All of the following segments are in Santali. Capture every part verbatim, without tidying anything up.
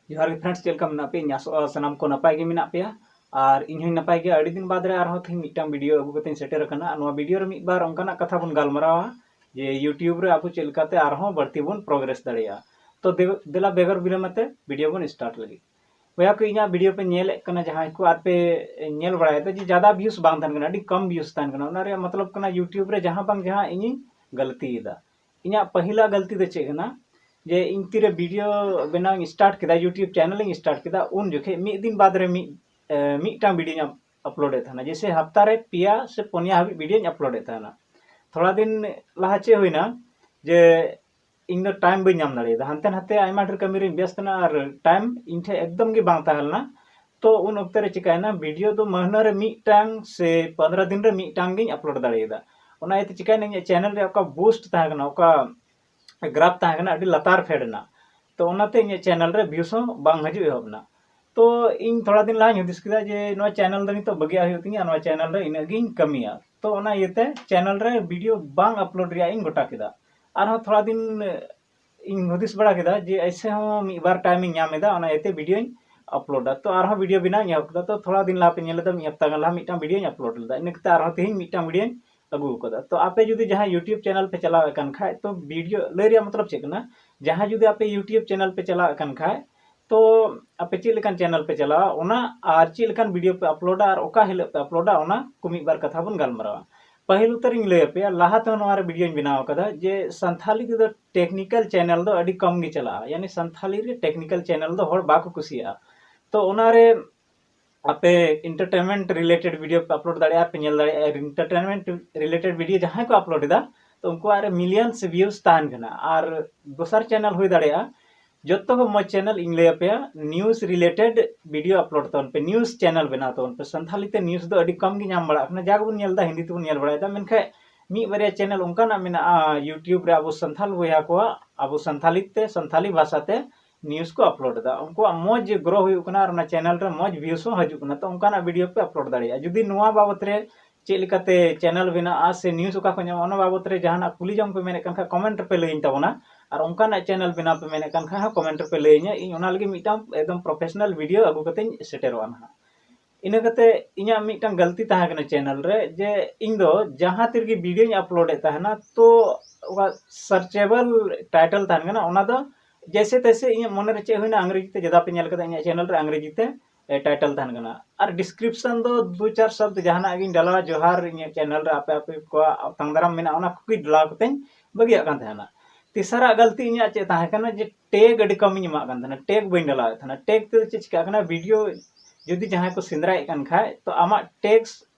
ᱡᱚᱦᱟᱨ ᱜᱮ friends, ᱪᱮᱫ ᱞᱮᱠᱟ ᱢᱮᱱᱟᱜ ᱯᱮᱭᱟ? ᱤᱧ ᱟᱥᱚᱜᱼᱟ ᱥᱟᱱᱟᱢ ᱠᱚ ᱱᱟᱯᱟᱭ ᱜᱮ ᱢᱮᱱᱟᱜ ᱯᱮᱭᱟ᱾ ᱟᱨ ᱤᱧ ᱦᱚᱸᱧ ᱱᱟᱯᱟᱭ ᱜᱮᱭᱟ᱾ ᱟᱹᱰᱤ ᱫᱤᱱ ᱵᱟᱫᱽ ᱨᱮ ᱟᱨᱦᱚᱸ ᱛᱮᱦᱮᱧ ᱢᱤᱫᱴᱟᱝ video ᱟᱹᱜᱩ ᱠᱟᱛᱮᱧ ᱥᱮᱴᱮᱨ ᱟᱠᱟᱱᱟ᱾ ᱟᱨ ᱱᱚᱣᱟ video ᱨᱮ ᱢᱤᱫ ᱵᱟᱨ ᱚᱱᱠᱟᱱᱟᱜ ᱠᱟᱛᱷᱟ ᱵᱚᱱ ᱜᱟᱞᱢᱟᱨᱟᱣᱟ ᱡᱮ YouTube ᱨᱮ ᱟᱵᱚ ᱪᱮᱫ ᱞᱮᱠᱟᱛᱮ ᱟᱨᱦᱚᱸ ᱵᱟᱹᱲᱛᱤ ᱵᱚᱱ progress ᱫᱟᱲᱮᱭᱟᱜᱼᱟ᱾ ᱛᱚ ᱫᱮ-, ᱫᱮᱞᱟ ᱵᱮᱜᱚᱨ ᱵᱤᱞᱚᱢ ᱟᱛᱮ video ᱵᱚᱱ start ᱞᱟᱹᱜᱤᱫ᱾ ᱵᱚᱭᱦᱟ ᱠᱚ, ᱤᱧᱟᱹᱜ video ᱯᱮ ᱧᱮᱞᱮᱫ ᱠᱟᱱᱟ, ᱡᱟᱦᱟᱸᱭ ᱠᱚ ᱟᱨ ᱯᱮ ᱧᱮᱞ ᱵᱟᱲᱟᱭᱮᱫᱟ ᱡᱮ ᱡᱟᱫᱟ views ᱵᱟᱝ ᱛᱟᱦᱮᱱ ᱠᱟᱱᱟ, ᱟᱹᱰᱤ ᱠᱚᱢ views ᱛᱟᱦᱮᱱ ᱠᱟᱱᱟ, ᱚᱱᱟ ᱨᱮᱭᱟᱜ ᱢᱚᱛᱞᱚᱵ ᱠᱟᱱᱟ YouTube ᱨᱮ ᱡᱟᱦᱟᱸ ᱵᱟᱝ ᱡᱟᱦᱟᱸ ᱤᱧᱤᱧ ᱜᱟᱹᱞᱛᱤᱭᱮᱫᱟ᱾ ᱤᱧᱟᱹᱜ ᱯᱟᱹᱦᱤᱞᱟᱜ ᱜᱟᱹᱞᱛᱤ ᱫᱚ ᱪᱮᱫ ᱠᱟᱱᱟ, ᱡᱮ ᱤᱧ ᱛᱤᱨᱮ video ᱵᱮᱱᱟᱣ ᱤᱧ start ᱠᱮᱫᱟ, YouTube channel ᱤᱧ start ᱠᱮᱫᱟ, ᱩᱱ ᱡᱚᱠᱷᱮᱡ ᱢᱤᱫ ᱫᱤᱱ ᱵᱟᱫᱽ ᱨᱮ ᱢᱤᱫ, ᱮ, ᱢᱤᱫᱴᱟᱝ videoᱧ up-, upload ᱮᱫ ᱛᱟᱦᱮᱱᱟ᱾ ᱡᱮᱭᱥᱮ ᱦᱟᱯᱛᱟ ᱨᱮ ᱯᱮᱭᱟ ᱥᱮ ᱯᱩᱱᱭᱟ ᱦᱟᱹᱵᱤᱡ videoᱧ upload ᱮᱫ ᱛᱟᱦᱮᱱᱟ᱾ ᱛᱷᱚᱲᱟ ᱫᱤᱱ ᱞᱟᱦᱟ ᱪᱮᱫ ᱦᱩᱭᱱᱟ, ᱡᱮ ᱤᱧ ᱫᱚ time ᱵᱟᱹᱧ ᱧᱟᱢ ᱫᱟᱲᱮᱭᱟᱫᱟ, ᱦᱟᱱᱛᱮ ᱱᱟᱛᱮ ᱟᱭᱢᱟ ᱰᱷᱮᱨ ᱠᱟᱹᱢᱤ ᱨᱮᱧ ᱵᱮᱥᱛ ᱮᱱᱟ ᱟᱨ time ᱤᱧ ᱴᱷᱮᱱ ᱮᱠᱫᱚᱢ ᱜᱮ ᱵᱟᱝ ᱛᱟᱦᱮᱸ ᱞᱮᱱᱟ᱾ ᱛᱚ ᱩᱱ ᱚᱠᱛᱮ ᱨᱮ ᱪᱤᱠᱟᱹᱭᱮᱱᱟ, video ᱫᱚ ᱢᱟᱹᱦᱱᱟᱹ ᱨᱮ ᱢᱤᱫᱴᱟᱝ ᱥᱮ ᱯᱚᱱᱫᱽᱨᱚ ᱫᱤᱱ ᱨᱮ ᱢᱤᱫᱴᱟᱝ ᱜᱤᱧ upload ᱫᱟᱲᱮᱭᱟᱫᱟ᱾ ᱚᱱᱟ ᱤᱭᱟᱹᱛᱮ ᱪᱤᱠᱟᱹᱭᱮᱱᱟ, ᱤᱧᱟᱹᱜ channel ᱨᱮ ᱚᱠᱟ boost ᱛᱟᱦᱮᱸ ᱠᱟᱱᱟ, ᱚᱠᱟ graph ᱛᱟᱦᱮᱸ ᱠᱟᱱᱟ, ᱟᱹᱰᱤ ᱞᱟᱛᱟᱨ ᱯᱷᱮᱰ ᱮᱱᱟ᱾ ᱛᱚ ᱚᱱᱟᱛᱮ ᱤᱧᱟᱹᱜ channel ᱨᱮ views ᱦᱚᱸ ᱵᱟᱝ ᱦᱤᱡᱩᱜ ᱮᱦᱚᱵ ᱮᱱᱟ᱾ ᱛᱚ ᱤᱧ ᱛᱷᱚᱲᱟ ᱫᱤᱱ ᱞᱟᱦᱟᱧ ᱦᱩᱫᱤᱥ ᱠᱮᱫᱟ ᱡᱮ ᱱᱚᱣᱟ channel ᱫᱚ ᱱᱤᱛᱚᱜ ᱵᱟᱹᱜᱤᱭᱟᱜ ᱦᱩᱭᱩᱜ ᱛᱤᱧᱟ, ᱱᱚᱣᱟ channel ᱨᱮ ᱤᱱᱟᱹᱜ ᱜᱤᱧ ᱠᱟᱹᱢᱤᱭᱟ᱾ ᱛᱚ ᱚᱱᱟ ᱤᱭᱟᱹᱛᱮ channel ᱨᱮ video ᱵᱟᱝ upload ᱨᱮᱭᱟᱜ ᱤᱧ ᱜᱚᱴᱟ ᱠᱮᱫᱟ᱾ ᱟᱨᱦᱚᱸ ᱛᱷᱚᱲᱟ ᱫᱤᱱ ᱤᱧ ᱦᱩᱫᱤᱥ ᱵᱟᱲᱟ ᱠᱮᱫᱟ ᱡᱮ ᱮᱭᱥᱮ ᱦᱚᱸ ᱢᱤᱫ ᱵᱟᱨ time ᱤᱧ ᱧᱟᱢ ᱮᱫᱟ, ᱚᱱᱟ ᱤᱭᱟᱹᱛᱮ videoᱧ uploadᱟ᱾ ᱛᱚ ᱟᱨᱦᱚᱸ video ᱵᱮᱱᱟᱣ ᱤᱧ ᱮᱦᱚᱵ ᱠᱮᱫᱟ᱾ ᱛᱚ ᱛᱷᱚᱲᱟ ᱫᱤᱱ ᱞᱟᱦᱟ ᱯᱮ ᱧᱮᱞ ᱞᱮᱫᱟ, ᱢᱤᱫ ᱦᱟᱯᱛᱟ ᱜᱟᱱ ᱞᱟᱦᱟ ᱢᱤᱫᱴᱟᱝ videoᱧ upload ᱞᱮᱫᱟ, ᱤᱱᱟᱹ ᱠᱟᱛᱮ ᱟᱨᱦᱚᱸ ᱛᱮᱦᱮᱧ ᱢᱤᱫᱴᱟᱝ videoᱧ ᱟᱹᱜᱩ ᱟᱠᱟᱫᱟ᱾ ᱛᱚ ᱟᱯᱮ ᱡᱩᱫᱤ ᱡᱟᱦᱟᱸᱭ YouTube channel ᱯᱮ ᱪᱟᱞᱟᱣᱮᱫ ᱠᱟᱱ ᱠᱷᱟᱡ, ᱛᱚ video ᱞᱟᱹᱭ ᱨᱮᱭᱟᱜ ᱢᱚᱛᱞᱚᱵ ᱪᱮᱫ ᱠᱟᱱᱟ, ᱡᱟᱦᱟᱸᱭ ᱡᱩᱫᱤ ᱟᱯᱮ YouTube channel ᱯᱮ ᱪᱟᱞᱟᱣᱮᱫ ᱠᱟᱱ ᱠᱷᱟᱡ, ᱛᱚ ᱟᱯᱮ ᱪᱮᱫ ᱞᱮᱠᱟᱱ channel ᱯᱮ ᱪᱟᱞᱟᱣᱟ, ᱚᱱᱟ ᱟᱨ ᱪᱮᱫ ᱞᱮᱠᱟᱱ video ᱯᱮ uploadᱟ ᱟᱨ ᱚᱠᱟ ᱦᱤᱞᱳᱜ ᱯᱮ uploadᱟ, ᱚᱱᱟ ᱠᱚ ᱢᱤᱫ ᱵᱟᱨ ᱠᱟᱛᱷᱟ ᱵᱚᱱ ᱜᱟᱞᱢᱟᱨᱟᱣᱟ᱾ ᱯᱟᱹᱦᱤᱞ ᱩᱛᱟᱹᱨ ᱤᱧ ᱞᱟᱹᱭ ᱟᱯᱮᱭᱟ, ᱞᱟᱦᱟ ᱛᱮᱦᱚᱸ ᱱᱚᱣᱟ ᱨᱮ videoᱧ ᱵᱮᱱᱟᱣ ᱟᱠᱟᱫᱟ ᱡᱮ ᱥᱟᱱᱛᱷᱟᱞᱤ ᱛᱮᱫᱚ technical channel ᱫᱚ ᱟᱹᱰᱤ ᱠᱚᱢ ᱜᱮ ᱪᱟᱞᱟᱜᱼᱟ, ᱭᱟᱱᱤ ᱥᱟᱱᱛᱷᱟᱞᱤ ᱨᱮ technical channel ᱫᱚ ᱦᱚᱲ ᱵᱟᱠᱚ ᱠᱩᱥᱤᱭᱟᱜᱼᱟ᱾ ᱛᱚ ᱚᱱᱟᱨᱮ ᱟᱯᱮ entertainment related video ᱯᱮ upload ᱫᱟᱲᱮᱭᱟᱜᱼᱟ, ᱟᱨ ᱯᱮ ᱧᱮᱞ ᱫᱟᱲᱮᱭᱟᱜᱼᱟ entertainment related video ᱡᱟᱦᱟᱸᱭ ᱠᱚ upload ᱮᱫᱟ, ᱛᱚ ᱩᱱᱠᱩᱣᱟᱜ ᱨᱮ millions views ᱛᱟᱦᱮᱱ ᱠᱟᱱᱟ᱾ ᱟᱨ ᱫᱚᱥᱟᱨ channel ᱦᱩᱭ ᱫᱟᱲᱮᱭᱟᱜᱼᱟ, ᱡᱚᱛᱚ ᱠᱷᱚᱱ ᱢᱚᱡᱽ channel ᱤᱧ ᱞᱟᱹᱭ ᱟᱯᱮᱭᱟ, news related video upload ᱛᱟᱵᱚᱱ ᱯᱮ, news channel ᱵᱮᱱᱟᱣ ᱛᱟᱵᱚᱱ ᱯᱮ᱾ ᱥᱟᱱᱛᱷᱟᱞᱤ ᱛᱮ news ᱫᱚ ᱟᱹᱰᱤ ᱠᱚᱢ ᱜᱮ ᱧᱟᱢ ᱵᱟᱲᱟᱜ ᱠᱟᱱᱟ, ᱡᱟ ᱜᱮᱵᱚᱱ ᱧᱮᱞ ᱮᱫᱟ ᱦᱤᱱᱫᱤ ᱛᱮᱵᱚᱱ ᱧᱮᱞ ᱵᱟᱲᱟᱭᱮᱫᱟ, ᱢᱮᱱᱠᱷᱟᱱ ᱢᱤᱫ ᱵᱟᱨᱭᱟ channel ᱚᱱᱠᱟᱱᱟᱜ ᱢᱮᱱᱟᱜᱼᱟ YouTube ᱨᱮ ᱟᱵᱚ ᱥᱟᱱᱛᱷᱟᱞ ᱵᱚᱭᱦᱟ ᱠᱚᱣᱟᱜ, ᱟᱵᱚ ᱥᱟᱱᱛᱷᱟᱞᱤ ᱛᱮ, ᱥᱟᱱᱛᱷᱟᱞᱤ ᱵᱷᱟᱥᱟ ᱛᱮ news ᱠᱚ upload ᱮᱫᱟ, ᱩᱱᱠᱩᱣᱟᱜ ᱢᱚᱡᱽ grow ᱦᱩᱭᱩᱜ ᱠᱟᱱᱟ ᱟᱨ ᱚᱱᱟ channel ᱨᱮ ᱢᱚᱡᱽ views ᱦᱚᱸ ᱦᱤᱡᱩᱜ ᱠᱟᱱᱟ᱾ ᱛᱚ ᱚᱱᱠᱟᱱᱟᱜ video ᱯᱮ upload ᱫᱟᱲᱮᱭᱟᱜᱼᱟ᱾ ᱡᱩᱫᱤ ᱱᱚᱣᱟ ᱵᱟᱵᱚᱛ ᱨᱮ ᱪᱮᱫ ᱞᱮᱠᱟᱛᱮ channel ᱵᱮᱱᱟᱜᱼᱟ ᱥᱮ news ᱚᱠᱟ ᱠᱷᱚᱱ ᱧᱟᱢᱚᱜᱼᱟ, ᱚᱱᱟ ᱵᱟᱵᱚᱛ ᱨᱮ ᱡᱟᱦᱟᱱᱟᱜ ᱠᱩᱞᱤ ᱡᱚᱝ ᱯᱮ ᱢᱮᱱᱮᱫ ᱠᱟᱱ ᱠᱷᱟᱱ comment ᱨᱮᱯᱮ ᱞᱟᱹᱭᱟᱹᱧ ᱛᱟᱵᱚᱱᱟ᱾ ᱟᱨ ᱚᱱᱠᱟᱱᱟᱜ ᱪᱮᱱᱮᱞ ᱵᱮᱱᱟᱣ ᱯᱮ ᱢᱮᱱᱮᱫ ᱠᱟᱱ ᱠᱷᱟᱱ ᱦᱚᱸ ᱠᱚᱢᱮᱱᱴ ᱨᱮᱯᱮ ᱞᱟᱹᱭᱟᱹᱧᱟ, ᱤᱧ ᱚᱱᱟ ᱞᱟᱹᱜᱤᱫ ᱢᱤᱫᱴᱟᱝ ᱮᱠᱫᱚᱢ ᱯᱨᱚᱯᱷᱮᱥᱚᱱᱟᱞ ᱵᱷᱤᱰᱤᱭᱳ ᱟᱹᱜᱩ ᱠᱟᱛᱮᱧ ᱥᱮᱴᱮᱨᱚᱜᱼᱟ ᱱᱟᱦᱟᱜ᱾ ᱤᱱᱟᱹ ᱠᱟᱛᱮ ᱤᱧᱟᱹᱜ ᱢᱤᱫᱴᱟᱝ ᱜᱟᱹᱞᱛᱤ ᱛᱟᱦᱮᱸ ᱠᱟᱱᱟ ᱪᱮᱱᱮᱞ ᱨᱮ, ᱡᱮ ᱤᱧ ᱫᱚ ᱡᱟᱦᱟᱸ ᱛᱤᱨᱮᱜᱮ ᱵᱷᱤᱰᱤᱭᱳᱧ ᱟᱯᱞᱳᱰᱮᱫ ᱛᱟᱦᱮᱱᱟ, ᱛᱚ ᱚᱠᱟ ᱥᱟᱨᱪᱮᱵᱚᱞ ᱴᱟᱭᱴᱮᱞ ᱛᱟᱦᱮᱱ ᱠᱟᱱᱟ, ᱚᱱᱟ ᱫᱚ ᱡᱮᱭᱥᱮ ᱛᱮᱭᱥᱮ ᱤᱧᱟᱹᱜ ᱢᱚᱱᱮ ᱨᱮ ᱪᱮᱫ ᱦᱩᱭᱱᱟ, ᱟᱝᱨᱮᱡᱤ ᱛᱮ ᱡᱟᱫᱟ ᱯᱮ ᱧᱮᱞ ᱠᱟᱫᱟ ᱤᱧᱟᱹᱜ ᱪᱮᱱᱮᱞ ᱨᱮ ᱟᱝᱨᱮᱡᱤ ᱛᱮ ᱴᱟᱭᱴᱮᱞ ᱛᱟᱦᱮᱱ ᱠᱟᱱᱟ᱾ ᱟᱨ ᱰᱤᱥᱠᱨᱤᱯᱥᱚᱱ ᱫᱚ ᱫᱩ ᱪᱟᱨ ᱥᱚᱵᱫ ᱡᱟᱦᱟᱱᱟᱜ ᱜᱤᱧ ᱰᱟᱞᱟᱣᱟ, ᱡᱚᱦᱟᱨ, ᱤᱧᱟᱹᱜ ᱪᱮᱱᱮᱞ ᱨᱮ ᱟᱯᱮ ᱟᱯᱮ ᱠᱚᱣᱟᱜ ᱟᱛᱟᱝ ᱫᱟᱨᱟᱢ ᱢᱮᱱᱟᱜᱼᱟ, ᱚᱱᱟ ᱠᱚᱜᱮ ᱰᱟᱞᱟᱣ ᱠᱟᱛᱮᱧ ᱵᱟᱹᱜᱤᱭᱟᱜ ᱠᱟᱱ ᱛᱟᱦᱮᱱᱟ᱾ ᱛᱮᱥᱟᱨᱟᱜ ᱜᱟᱹᱞᱛᱤ ᱤᱧᱟᱹᱜ ᱪᱮᱫ ᱛᱟᱦᱮᱸ ᱠᱟᱱᱟ, ᱡᱮ ᱴᱮᱜᱽ ᱟᱹᱰᱤ ᱠᱚᱢᱤᱧ ᱮᱢᱟᱜ ᱠᱟᱱ ᱛᱟᱦᱮᱱᱟ, ᱴᱮᱜᱽ ᱵᱟᱹᱧ ᱰᱟᱞᱟᱣᱮᱫ ᱛᱟᱦᱮᱱᱟ᱾ ᱴᱮᱜᱽ ᱛᱮᱫᱚ ᱪᱮᱫ ᱪᱤᱠᱟᱹᱜ ᱠᱟᱱᱟ, ᱵᱷᱤᱰᱤᱭᱳ ᱡᱩᱫᱤ ᱡᱟᱦᱟᱸᱭ ᱠᱚ ᱥᱮᱸᱫᱽᱨᱟᱭᱮᱫ ᱠᱟᱱ ᱠᱷᱟᱡ, ᱛᱚ ᱟᱢᱟᱜ ᱴᱮᱜᱽ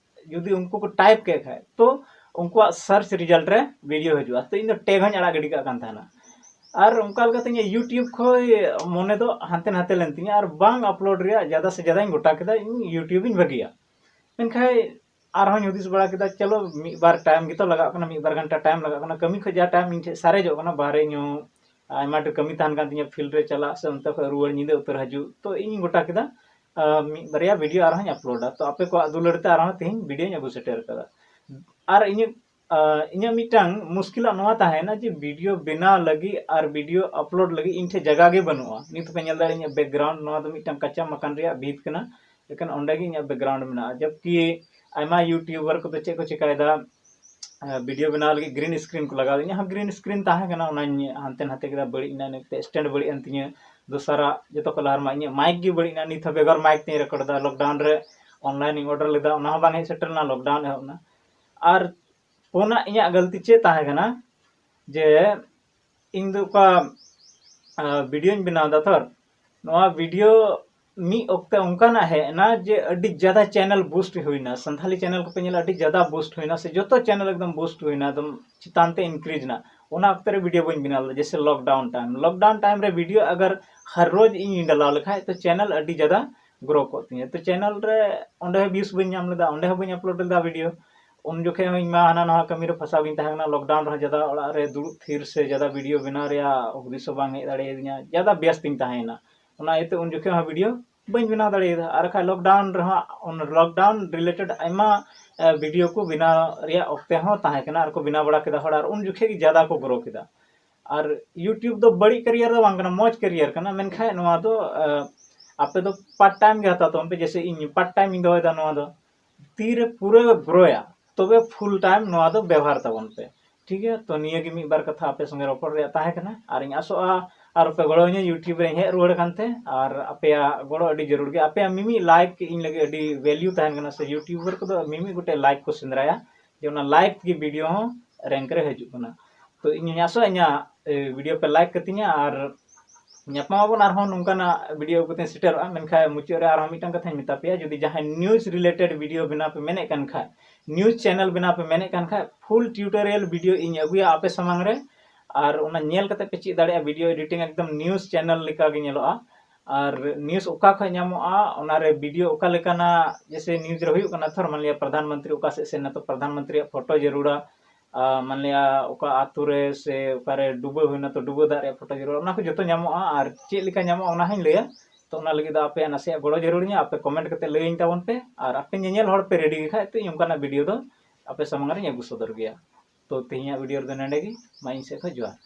ᱡᱩᱫᱤ ᱩᱱᱠᱩ ᱠᱚ ᱴᱟᱭᱤᱯ ᱠᱮᱫ ᱠᱷᱟᱡ, ᱛᱚ ᱩᱱᱠᱩᱣᱟᱜ ᱥᱟᱨᱪ ᱨᱮᱡᱟᱞᱴ ᱨᱮ ᱵᱷᱤᱰᱤᱭᱳ ᱦᱤᱡᱩᱜᱼᱟ᱾ ᱛᱚ ᱤᱧ ᱫᱚ ᱴᱮᱜᱽ ᱦᱚᱸᱧ ᱟᱲᱟᱜ ᱜᱤᱰᱤ ᱠᱟᱜ ᱠᱟᱱ ᱛᱟᱦᱮᱱᱟ᱾ ᱟᱨ ᱚᱱᱠᱟ ᱞᱮᱠᱟᱛᱮ ᱤᱧᱟᱹᱜ ᱭᱩᱴᱤᱭᱩᱵᱽ ᱠᱷᱚᱡ ᱢᱚᱱᱮ ᱫᱚ ᱦᱟᱱᱛᱮ ᱱᱟᱛᱮ ᱞᱮᱱ ᱛᱤᱧᱟ, ᱟᱨ ᱵᱟᱝ ᱟᱯᱞᱳᱰ ᱨᱮᱭᱟᱜ ᱡᱟᱫᱟ ᱥᱮ ᱡᱟᱫᱟᱧ ᱜᱚᱴᱟ ᱠᱮᱫᱟ, ᱤᱧ ᱭᱩᱴᱤᱭᱩᱵᱽ ᱤᱧ ᱵᱟᱹᱜᱤᱭᱟ᱾ ᱢᱮᱱᱠᱷᱟᱱ ᱟᱨᱦᱚᱸᱧ ᱦᱩᱫᱤᱥ ᱵᱟᱲᱟ ᱠᱮᱫᱟ, ᱪᱚᱞᱚ ᱢᱤᱫ ᱵᱟᱨ ᱴᱟᱭᱤᱢ ᱜᱮᱛᱚ ᱞᱟᱜᱟᱜ ᱠᱟᱱᱟ, ᱢᱤᱫ ᱵᱟᱨ ᱜᱷᱚᱱᱴᱟ ᱴᱟᱭᱤᱢ ᱞᱟᱜᱟᱜ ᱠᱟᱱᱟ, ᱠᱟᱹᱢᱤ ᱠᱷᱚᱡ ᱡᱟ ᱴᱟᱭᱤᱢ ᱤᱧ ᱴᱷᱮᱡ ᱥᱟᱨᱮᱡᱚᱜ ᱠᱟᱱᱟ, ᱵᱟᱦᱨᱮ ᱧᱚᱜ ᱟᱭᱢᱟ ᱰᱷᱮᱨ ᱠᱟᱹᱢᱤ ᱛᱟᱦᱮᱱ ᱠᱟᱱ ᱛᱤᱧᱟᱹ, ᱯᱷᱤᱞᱰ ᱨᱮ ᱪᱟᱞᱟᱜ ᱥᱮ ᱚᱱᱛᱮ ᱠᱷᱚᱡ ᱨᱩᱣᱟᱹᱲ, ᱧᱤᱫᱟᱹ ᱩᱛᱟᱹᱨ ᱦᱤᱡᱩᱜ, ᱛᱚ ᱤᱧ ᱜᱚᱴᱟ ᱠᱮᱫᱟ, ᱟᱨ ᱢᱤᱫ ᱵᱟᱨᱭᱟ ᱵᱷᱤᱰᱤᱭᱳ ᱟᱨᱦᱚᱸᱧ ᱟᱯᱞᱳᱰᱟ᱾ ᱛᱚ ᱟᱯᱮ ᱠᱚᱣᱟᱜ ᱫᱩᱞᱟᱹᱲ ᱛᱮ ᱟᱨᱦᱚᱸ ᱛᱮᱦᱮᱧ ᱵᱷᱤᱰᱤᱭᱳᱧ ᱟᱹᱜᱩ ᱥᱮᱴᱮᱨ ᱠᱟᱫᱟ᱾ ᱟᱨ ᱤᱧᱟᱹᱜ, ᱟᱨ ᱤᱧᱟᱹᱜ ᱢᱤᱫᱴᱟᱝ ᱢᱩᱥᱠᱤᱞᱟᱜ ᱱᱚᱣᱟ ᱛᱟᱦᱮᱸᱭᱮᱱᱟ ᱡᱮ ᱵᱷᱤᱰᱤᱭᱳ ᱵᱮᱱᱟᱣ ᱞᱟᱹᱜᱤᱫ ᱟᱨ ᱵᱷᱤᱰᱤᱭᱳ ᱟᱯᱞᱳᱰ ᱞᱟᱹᱜᱤᱫ ᱤᱧ ᱴᱷᱮᱱ ᱡᱟᱭᱜᱟ ᱜᱮ ᱵᱟᱹᱱᱩᱜᱼᱟ᱾ ᱱᱤᱛ ᱦᱚᱸᱯᱮ ᱧᱮᱞ ᱫᱟᱲᱮᱭᱟᱜᱼᱟ, ᱤᱧᱟᱹᱜ ᱵᱮᱠᱜᱨᱟᱣᱩᱱᱰ ᱱᱚᱣᱟ ᱫᱚ ᱢᱤᱫᱴᱟᱝ ᱠᱟᱸᱪᱟ ᱢᱟᱠᱟᱱ ᱨᱮᱭᱟᱜ ᱵᱷᱤᱛ ᱠᱟᱱᱟ, ᱮᱠᱷᱮᱱ ᱚᱸᱰᱮ ᱜᱮ ᱤᱧᱟᱹᱜ ᱵᱮᱠᱜᱨᱟᱣᱩᱱᱰ ᱢᱮᱱᱟᱜᱼᱟ᱾ ᱡᱚᱵᱠᱤ ᱟᱭᱢᱟ ᱭᱩᱴᱤᱭᱩᱵᱟᱨ ᱠᱚᱫᱚ ᱪᱮᱫ ᱠᱚ ᱪᱮᱠᱟᱭᱮᱫᱟ, ᱵᱷᱤᱰᱤᱭᱳ ᱵᱮᱱᱟᱣ ᱞᱟᱹᱜᱤᱫ ᱜᱨᱤᱱ ᱥᱠᱨᱤᱱ ᱠᱚ ᱞᱟᱜᱟᱣ᱾ ᱤᱧᱟᱹᱜ ᱦᱚᱸ ᱜᱨᱤᱱ ᱥᱠᱨᱤᱱ ᱛᱟᱦᱮᱸ ᱠᱟᱱᱟ, ᱚᱱᱟᱧ ᱦᱟᱱᱛᱮ ᱱᱟᱛᱮ ᱠᱮᱫᱟ, ᱵᱟᱹᱲᱤᱡ ᱮᱱᱟ, ᱤᱱᱟᱹ ᱠᱟᱛᱮ ᱥᱴᱮᱱᱰ ᱵᱟᱹᱲᱤᱡ ᱮᱱ ᱛᱤᱧᱟᱹ᱾ ᱫᱚᱥᱟᱨᱟᱜ ᱡᱚᱛᱚ ᱠᱷᱚᱱ ᱞᱟᱦᱟ ᱨᱮᱢᱟ ᱤᱧᱟᱹᱜ ᱢᱟᱭᱤᱠ ᱜᱮ ᱵᱟᱹᱲᱤᱡ ᱮᱱᱟ, ᱱᱤᱛ ᱦᱚᱸ ᱵᱮᱜᱚᱨ ᱢᱟᱭᱤᱠ ᱛᱤᱧ ᱨᱮᱠᱚᱨᱰ ᱮᱫᱟ᱾ ᱞᱚᱠᱰᱟᱣᱩᱱ ᱨᱮ ᱚᱱᱞᱟᱭᱤᱱ ᱤᱧ ᱚᱰᱟᱨ ᱞᱮᱫᱟ, ᱚᱱᱟ ᱦᱚᱸ ᱵᱟᱝ ᱦᱮᱡ ᱥᱮᱴᱮᱨ ᱞᱮᱱᱟ, ᱞᱚᱠᱰᱟᱣᱩᱱ ᱮᱦᱚᱵ ᱮᱱᱟ᱾ ᱟᱨ ᱯᱩᱱᱟᱜ ᱤᱧᱟᱹᱜ ᱜᱟᱹᱞᱛᱤ ᱪᱮᱫ ᱛᱟᱦᱮᱸ ᱠᱟᱱᱟ, ᱡᱮ ᱤᱧ ᱫᱚ ᱚᱠᱟ ᱵᱷᱤᱰᱤᱭᱳᱧ ᱵᱮᱱᱟᱣ ᱮᱫᱟ ᱛᱷᱚᱨ, ᱱᱚᱣᱟ ᱵᱷᱤᱰᱤᱭᱳ ᱢᱤᱫ ᱚᱠᱛᱮ ᱚᱱᱠᱟᱱᱟᱜ ᱦᱮᱡ ᱮᱱᱟ ᱡᱮ ᱟᱹᱰᱤ ᱡᱟᱫᱟ ᱪᱮᱱᱮᱞ ᱵᱩᱥᱴ ᱦᱩᱭᱱᱟ, ᱥᱟᱱᱛᱷᱟᱞᱤ ᱪᱮᱱᱮᱞ ᱠᱚᱯᱮ ᱧᱮᱞᱟ ᱟᱹᱰᱤ ᱡᱟᱫᱟ ᱵᱩᱥᱴ ᱦᱩᱭᱱᱟ, ᱥᱮ ᱡᱚᱛᱚ ᱪᱮᱱᱮᱞ ᱮᱠᱫᱚᱢ ᱵᱩᱥᱴ ᱦᱩᱭᱱᱟ, ᱮᱠᱫᱚᱢ ᱪᱮᱛᱟᱱ ᱛᱮ ᱤᱱᱠᱨᱤᱡᱽ ᱮᱱᱟ᱾ ᱚᱱᱟ ᱚᱠᱛᱮ ᱨᱮ ᱵᱷᱤᱰᱤᱭᱳ ᱵᱟᱹᱧ ᱵᱮᱱᱟᱣ ᱞᱮᱫᱟ, ᱡᱮᱭᱥᱮ ᱞᱚᱠᱰᱟᱣᱩᱱ ᱴᱟᱭᱤᱢ, ᱞᱚᱠᱰᱟᱣᱩᱱ ᱴᱟᱭᱤᱢ ᱨᱮ ᱵᱷᱤᱰᱤᱭᱳ ᱟᱜᱟᱨ ᱦᱟᱨ ᱨᱳᱡᱽ ᱤᱧ ᱰᱟᱞᱟᱣ ᱞᱮᱠᱷᱟᱡ ᱛᱚ ᱪᱮᱱᱮᱞ ᱟᱹᱰᱤ ᱡᱟᱫᱟ ᱜᱨᱳ ᱠᱚᱜ ᱛᱤᱧᱟᱹ᱾ ᱛᱚ ᱪᱮᱱᱮᱞ ᱨᱮ ᱚᱸᱰᱮ ᱦᱚᱸ ᱵᱷᱤᱭᱩᱥ ᱵᱟᱹᱧ ᱧᱟᱢ ᱞᱮᱫᱟ, ᱚᱸᱰᱮ ᱦᱚᱸ ᱵᱟᱹᱧ ᱟᱯᱞᱳᱰ ᱞᱮᱫᱟ ᱵᱷᱤᱰᱤᱭᱳ᱾ ᱩᱱ ᱡᱚᱠᱷᱮᱡ ᱦᱚᱸ ᱤᱧ ᱢᱟ ᱦᱟᱱᱟ ᱱᱟᱣᱟ ᱠᱟᱹᱢᱤ ᱨᱮ ᱯᱷᱟᱸᱥᱟᱣ ᱜᱤᱧ ᱛᱟᱦᱮᱸ ᱠᱟᱱᱟ, ᱞᱚᱠᱰᱟᱣᱩᱱ ᱨᱮᱦᱚᱸ ᱡᱟᱫᱟ ᱚᱲᱟᱜ ᱨᱮ ᱫᱩᱲᱩᱵ ᱛᱷᱤᱨ ᱥᱮ ᱡᱟᱫᱟ ᱵᱷᱤᱰᱤᱭᱳ ᱵᱮᱱᱟᱣ ᱨᱮᱭᱟᱜ ᱦᱩᱫᱤᱥ ᱦᱚᱸ ᱵᱟᱝ ᱦᱮᱡ ᱫᱟᱲᱮᱭᱟᱫᱤᱧᱟ, ᱡᱟᱫᱟ ᱵᱮᱥ ᱛᱤᱧ ᱛᱟᱦᱮᱸᱭᱮᱱᱟ᱾ ᱚᱱᱟ ᱤᱭᱟᱹᱛᱮ ᱩᱱ ᱡᱚᱠᱷᱮᱡ ᱦᱚᱸ ᱵᱷᱤᱰᱤᱭᱳ ᱵᱟᱹᱧ ᱵᱮᱱᱟᱣ ᱫᱟᱲᱮᱭᱟᱫᱟ᱾ ᱟᱨ ᱵᱟᱠᱷᱟᱡ ᱞᱚᱠᱰᱟᱣᱩᱱ ᱨᱮᱦᱚᱸ, ᱞᱚᱠᱰᱟᱣᱩᱱ ᱨᱤᱞᱮᱴᱮᱰ ᱟᱭᱢᱟ ᱵᱷᱤᱰᱤᱭᱳ ᱠᱚ ᱵᱮᱱᱟᱣ ᱨᱮᱭᱟᱜ ᱚᱠᱛᱮ ᱦᱚᱸ ᱛᱟᱦᱮᱸ ᱠᱟᱱᱟ, ᱟᱨ ᱠᱚ ᱵᱮᱱᱟᱣ ᱵᱟᱲᱟ ᱠᱮᱫᱟ ᱦᱚᱲ, ᱟᱨ ᱩᱱ ᱡᱚᱠᱷᱮᱡ ᱜᱮ ᱡᱟᱫᱟ ᱠᱚ ᱜᱨᱳ ᱠᱮᱫᱟ᱾ ᱟᱨ YouTube ᱫᱚ ᱵᱟᱹᱲᱤᱡ ᱠᱮᱨᱤᱭᱟᱨ ᱫᱚ ᱵᱟᱝ ᱠᱟᱱᱟ, ᱢᱚᱡᱽ ᱠᱮᱨᱤᱭᱟᱨ ᱠᱟᱱᱟ, ᱢᱮᱱᱠᱷᱟᱱ ᱱᱚᱣᱟ ᱫᱚ ᱟᱯᱮ ᱫᱚ ᱯᱟᱨᱴ ᱴᱟᱭᱤᱢ ᱜᱮ ᱦᱟᱛᱟᱣ ᱛᱟᱵᱚᱱ ᱯᱮ᱾ ᱡᱮᱭᱥᱮ ᱤᱧ ᱯᱟᱨᱴ ᱴᱟᱭᱤᱢ ᱤᱧ ᱫᱚᱦᱚᱭᱮᱫᱟ, ᱱᱚᱣᱟ ᱫᱚ ᱛᱤᱨᱮ ᱯᱩᱨᱟᱹ ᱜᱨᱳᱭᱟ, ᱛᱚᱵᱮ ᱯᱷᱩᱞ ᱴᱟᱭᱤᱢ ᱱᱚᱣᱟ ᱫᱚ ᱵᱮᱵᱚᱦᱟᱨ ᱛᱟᱵᱚᱱ ᱯᱮ᱾ ᱴᱷᱤᱠ ᱜᱮᱭᱟ, ᱛᱚ ᱱᱤᱭᱟᱹ ᱜᱮ ᱢᱤᱫ ᱵᱟᱨ ᱠᱟᱛᱷᱟ ᱟᱯᱮ ᱥᱚᱸᱜᱮ ᱨᱚᱯᱚᱲ ᱨᱮᱭᱟᱜ ᱛᱟᱦᱮᱸ ᱠᱟᱱᱟ, ᱟᱨ ᱤᱧ ᱟᱥᱚᱜᱼᱟ ᱟᱨ ᱯᱮ ᱜᱚᱲᱚ ᱤᱧᱟ YouTube ᱨᱮᱧ ᱦᱮᱡ ᱨᱩᱣᱟᱹᱲ ᱠᱟᱱᱛᱮ, ᱟᱨ ᱟᱯᱮᱭᱟᱜ ᱜᱚᱲᱚ ᱟᱹᱰᱤ ᱡᱟᱹᱨᱩᱲ ᱜᱮᱭᱟ᱾ ᱟᱯᱮᱭᱟᱜ ᱢᱤᱢᱤᱫ ᱞᱟᱭᱤᱠ ᱤᱧ ᱞᱟᱹᱜᱤᱫ ᱟᱹᱰᱤ ᱵᱷᱮᱞᱤᱭᱩ ᱛᱟᱦᱮᱱ ᱠᱟᱱᱟ, ᱥᱮ YouTuber ᱠᱚᱫᱚ ᱢᱤᱢᱤᱫ ᱜᱚᱴᱮᱡ ᱞᱟᱭᱤᱠ ᱠᱚ ᱥᱮᱸᱫᱽᱨᱟᱭᱟ, ᱡᱮ ᱚᱱᱟ ᱞᱟᱭᱤᱠ ᱛᱮᱜᱮ ᱵᱷᱤᱰᱤᱭᱳ ᱦᱚᱸ ᱨᱮᱝᱠ ᱨᱮ ᱦᱤᱡᱩᱜ ᱠᱟᱱᱟ᱾ ᱛᱚ ᱤᱧ ᱦᱚᱸᱧ ᱟᱥᱚᱜᱼᱟ ᱤᱧᱟᱹᱜ ᱵᱷᱤᱰᱤᱭᱳ ᱯᱮ ᱞᱟᱭᱤᱠ ᱠᱟᱹᱛᱤᱧᱟ, ᱟᱨ ᱧᱟᱯᱟᱢ ᱟᱵᱚᱱ ᱟᱨᱦᱚᱸ ᱱᱚᱝᱠᱟᱱᱟᱜ ᱵᱷᱤᱰᱤᱭᱳ ᱠᱚᱛᱮᱧ ᱥᱮᱴᱮᱨᱚᱜᱼᱟ᱾ ᱢᱮᱱᱠᱷᱟᱱ ᱢᱩᱪᱟᱹᱫ ᱨᱮ ᱟᱨᱦᱚᱸ ᱢᱤᱫᱴᱟᱝ ᱠᱟᱛᱷᱟᱧ ᱢᱮᱛᱟ ᱯᱮᱭᱟ, ᱡᱩᱫᱤ ᱡᱟᱦᱟᱸᱭ ᱱᱤᱭᱩᱡᱽ ᱨᱤᱞᱮᱴᱮᱰ ᱵᱷᱤᱰᱤᱭᱳ ᱵᱮᱱᱟᱣ ᱯᱮ ᱢᱮᱱᱮᱫ ᱠᱟᱱ ᱠᱷᱟᱡ, ᱱᱤᱭᱩᱡᱽ ᱪᱮᱱᱮᱞ ᱵᱮᱱᱟᱣ ᱯᱮ ᱢᱮᱱᱮᱫ ᱠᱟᱱ ᱠᱷᱟᱡ, ᱯᱷᱩᱞ ᱴᱤᱭᱩᱴᱳᱨᱤᱭᱟᱞ ᱵᱷᱤᱰᱤᱭᱳ ᱤᱧ ᱟᱹᱜᱩᱭᱟ ᱟᱯᱮ ᱥᱟᱢᱟᱝ ᱨᱮ, ᱟᱨ ᱚᱱᱟ ᱧᱮᱞ ᱠᱟᱛᱮ ᱯᱮ ᱪᱮᱫ ᱫᱟᱲᱮᱭᱟᱜᱼᱟ ᱵᱷᱤᱰᱤᱭᱳ ᱮᱰᱤᱴᱤᱝ ᱮᱠᱫᱚᱢ ᱱᱤᱭᱩᱡᱽ ᱪᱮᱱᱮᱞ ᱞᱮᱠᱟ ᱜᱮ ᱧᱮᱞᱚᱜᱼᱟ᱾ ᱟᱨ ᱱᱤᱭᱩᱡᱽ ᱚᱠᱟ ᱠᱷᱚᱡ ᱧᱟᱢᱚᱜᱼᱟ, ᱚᱱᱟᱨᱮ ᱵᱷᱤᱰᱤᱭᱳ ᱚᱠᱟ ᱞᱮᱠᱟᱱᱟᱜ, ᱡᱮᱭᱥᱮ ᱱᱤᱭᱩᱡᱽ ᱨᱮ ᱦᱩᱭᱩᱜ ᱠᱟᱱᱟ, ᱛᱷᱚᱨ ᱢᱟᱱ ᱞᱤᱭᱟ ᱯᱨᱚᱫᱷᱟᱱ ᱢᱚᱱᱛᱨᱤ ᱚᱠᱟ ᱥᱮᱫ ᱥᱮᱱ ᱱᱟ, ᱛᱚ ᱯᱨᱚᱫᱷᱟᱱ ᱢᱚᱱᱛᱨᱤᱭᱟᱜ ᱯᱷᱳᱴᱳ ᱡᱟᱹᱨᱩᱲᱟ, ᱟᱨ ᱢᱟᱱ ᱞᱤᱭᱟ ᱚᱠᱟ ᱟᱛᱳ ᱨᱮ ᱥᱮ ᱚᱠᱟᱨᱮ ᱰᱩᱵᱟᱹ ᱦᱩᱭᱱᱟ, ᱛᱚ ᱰᱩᱵᱟᱹ ᱫᱟᱜ ᱨᱮᱭᱟᱜ ᱯᱷᱳᱴᱳ ᱡᱟᱹᱨᱩᱲᱟ, ᱚᱱᱟ ᱠᱚ ᱡᱚᱛᱚ ᱧᱟᱢᱚᱜᱼᱟ᱾ ᱟᱨ ᱪᱮᱫ ᱞᱮᱠᱟ ᱧᱟᱢᱚᱜᱼᱟ ᱚᱱᱟ ᱦᱚᱸᱧ ᱞᱟᱹᱭᱟ᱾ ᱛᱚ ᱚᱱᱟ ᱞᱟᱹᱜᱤᱫ ᱫᱚ ᱟᱯᱮᱭᱟᱜ ᱱᱟᱥᱮᱭᱟᱜ ᱜᱚᱲᱚ ᱡᱟᱹᱨᱩᱲ ᱤᱧᱟ, ᱟᱯᱮ ᱠᱚᱢᱮᱱᱴ ᱠᱟᱛᱮ ᱞᱟᱹᱭᱟᱹᱧ ᱛᱟᱵᱚᱱ ᱯᱮ, ᱟᱨ ᱟᱯᱮ ᱧᱮᱧᱮᱞ ᱦᱚᱲ ᱯᱮ ᱨᱮᱰᱤ ᱜᱮ ᱠᱷᱟᱡ ᱛᱚ ᱤᱧ ᱚᱱᱠᱟᱱᱟᱜ ᱵᱷᱤᱰᱤᱭᱳ ᱫᱚ ᱟᱯᱮ ᱥᱟᱢᱟᱝ ᱨᱤᱧ ᱟᱹᱜᱩ ᱥᱚᱫᱚᱨ ᱜᱮᱭᱟ᱾ ᱛᱚ ᱛᱮᱦᱮᱧᱟᱜ ᱵᱷᱤᱰᱤᱭᱳ ᱨᱮᱫᱚ ᱱᱚᱸᱰᱮ ᱜᱮ, ᱢᱟ ᱤᱧ ᱥᱮᱫ ᱠᱷᱚᱡ ᱡᱚᱦᱟᱨ᱾